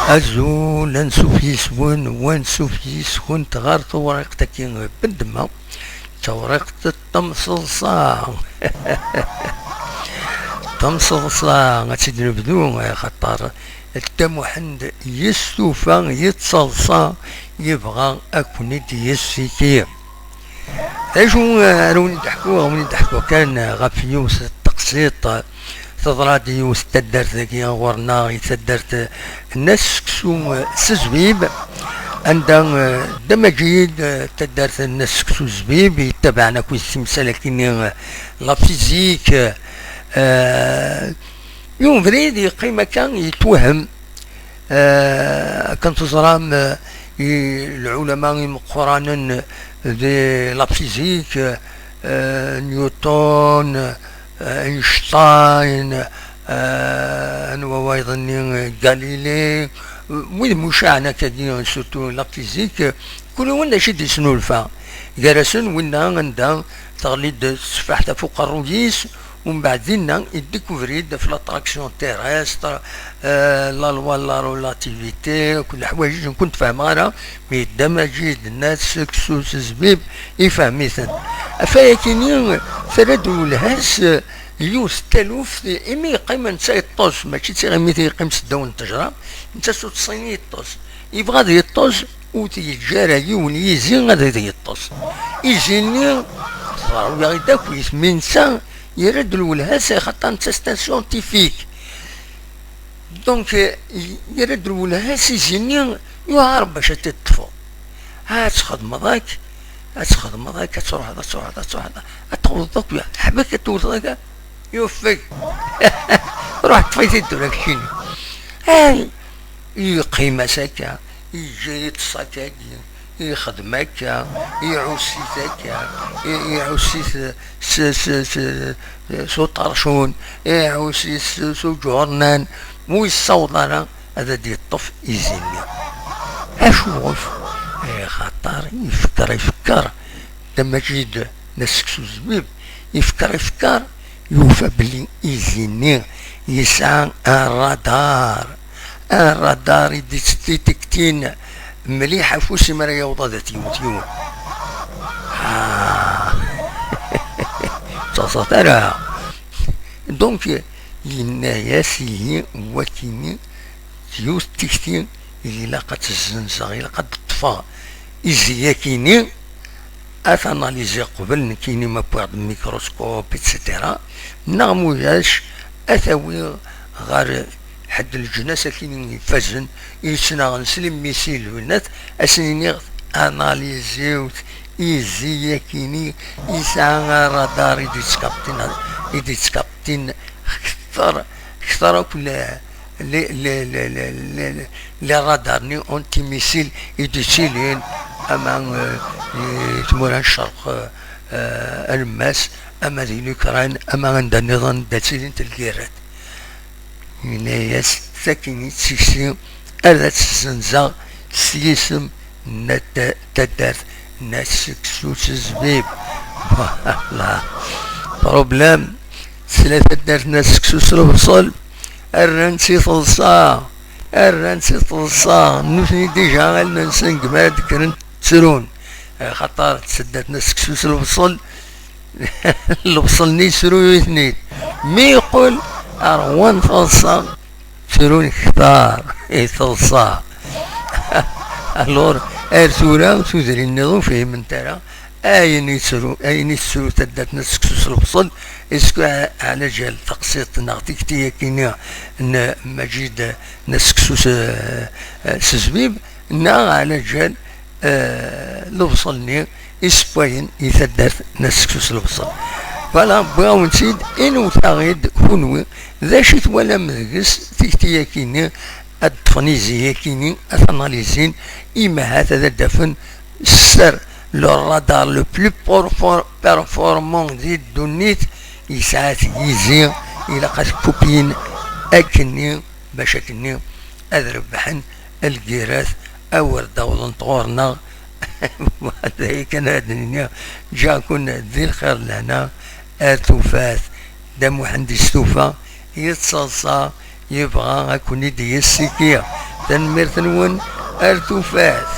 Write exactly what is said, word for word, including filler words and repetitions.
Azul, ansuf yis-wen, wansuf yis-kunt ɣer tewriqt-agi n ddemma, d tawriqt n temseḍsa. Temseḍsa, ad tt-id-nebdu, axaṭer Dda Muḥend yestufa, yettaḍsa, yebɣa ad ken-id-yessiki. D acu ara wen-d-ḥkuɣ? Wen-d-ḥkuɣ kan ɣef yiwet n teqsiṭ teḍra-d yiwet n taddart dagi ɣur-neɣ, i taddart n At Seksu s Zbib, anda, eh, Dda Maǧid, eh, taddart n At Seksu s Zbib, yettabaɛen akk timsal akkenni, eh, la physique, eh, yiwen ubrid yeqqim akka, yettwahem. Eh, akken teẓram, eh, i lɛulama imeqqranen di la physique, eh, Newton, eh, Einstein, eh, anwa wayeḍ-nni, Galilée, wid mucaɛen akkagi, surtout la physique, kul yiwen d acu i d-yesnulfa. Gar-asen winna anda teɣli-d tteffaḥt ɣef uqerruy-is, umbeɛd dinna i découvrir-d ɣef l'attraction terrestre, eh, la loi de la relativité, akked leḥwayeǧ ur kent-fehmeɣ ara, mi Dda Maǧid n At Seksu s Zbib ifhem-iten. Ɣef wayakini, terra-d lwelha-s, eh, yiwet n taluft, imi yeqqim netta yeṭṭes, mačči d tiɣimit i yeqqim seddaw n ttejra, netta s uṭṭes-nni yeṭṭes. Yebɣa ad yeṭṭes, ur t-yeǧǧa ara yiwen yizi ad yeṭṭes. Izi-nni, teɣra-yaɣ-id akk-is, mi netta yerra-d lwelha-s, axaṭer netta c'est un scientifique. Donc, eh, yerra-d lwelha-s izi-nni, yuɛer bac ad t-id-ṭṭfeḍ. Ad txedmeḍ akk, ad txedmeḍ akk, ad truḥeḍ, ad truḥeḍ, ad truḥeḍ, ad tawḍeḍ akk, ḥbak ad tewteḍ akka, yufeg. Ruḥ ṭṭef-it-id tura keččini. Ay, yeqqim-as akka, yeǧǧa-yi-d ṣṣak-agi, yexdem akka, iɛuss-it akka, i- iɛuss-it s, s, s, s uṭercun, iɛuss-it s, s uǧurnan, ur yessaweḍ ara ad d-yeṭṭef izi-nni. Acuɣef? Axaṭer ifekker, ifekker Dda Maǧid n At Seksu Zbib, ifekker, ifekker, yufa belli izi-nni yesɛa aradar. Aradar i d-ittdidiktin mliḥ afus mi ara yaweḍ ad t-yewwet yiwen. Ah. Ur ttaḍsat ara. Donc, yenna-yas ihi wakini d yiwet tikti i ilaq ad tt-zzenzeɣ, ilaq ad d-ṭṭfeɣ izi-yakini, ad t-analiziɣ qbel nekkini ma wwiɣ-d microscope, et cetera. Neɣ muyac, ad t-awiɣ ɣer ḥedd leǧnas akini ifazen, yettnaɣen s les missiles, winat, ad sen-iniɣ analiziwt izi-yakini, yesɛa aradar i d-yettkapitin, i d-yettkapitin kter, kter akk le, le, le, le radar-nni anti-missile i d-yettilin, ama, eh, i tmura n ccerq, eh, alemmas, ama di l'Ukraine, ama anda nniḍen, da ttilint lgirat. Yenna-yas, takin i d tikti, ad tt-ssenzeɣ s yisem n at-, taddart n At Seksu s Zbib. Voilà. Problème. Tesla taddart n At Seksu s Lebṣel, rran-tt i teḍsa, rran-tt i teḍsa. Nutni déjà allen-nsen deg mi ara d-kkren ttrun. Axaṭer taddart n At Seksu s Lebṣel, lebṣel-nni yesru-iten-id. Mi yeqqel ar ɣur-n teḍsa, ttrun kter i teḍsa. Alors, ar tura, tudrin-nniḍen ur fhiment ara ayen yettru, ayen yettru taddart n At Seksu s Lebṣel, est-ce que ɛla ǧal teqsiṭ neɣ tikti-yakini n Maǧid n At Seksu s, s Zbib, neɣ ɛla ǧal eh, lebṣel-nni issewwayen i taddart n At Seksu s Lebṣel. Voilà, wwiɣ-awen-tt-id, inewt-aɣ-id kunwi, d acu i twalam deg-s tikti-yakini, ad ṭṭfen izi-yakini, ad t-analizin, imahat ad d-afen sser le radar le plus perfor-, performant di ddunit, yesɛa-t yizi, ilaq ad t-kupyin akkenni, bac akkenni ad rebḥen lgirat, awer d-awḍent ɣur-neɣ. D aya kan ara d-nini, ǧǧiɣ-ken di lxir d lehna, ar tufat. Dda Muḥend yestufa, yettaḍsa, yebɣa ad ken-id-yessiki. Tanemmirt-nwen. Ar tufat.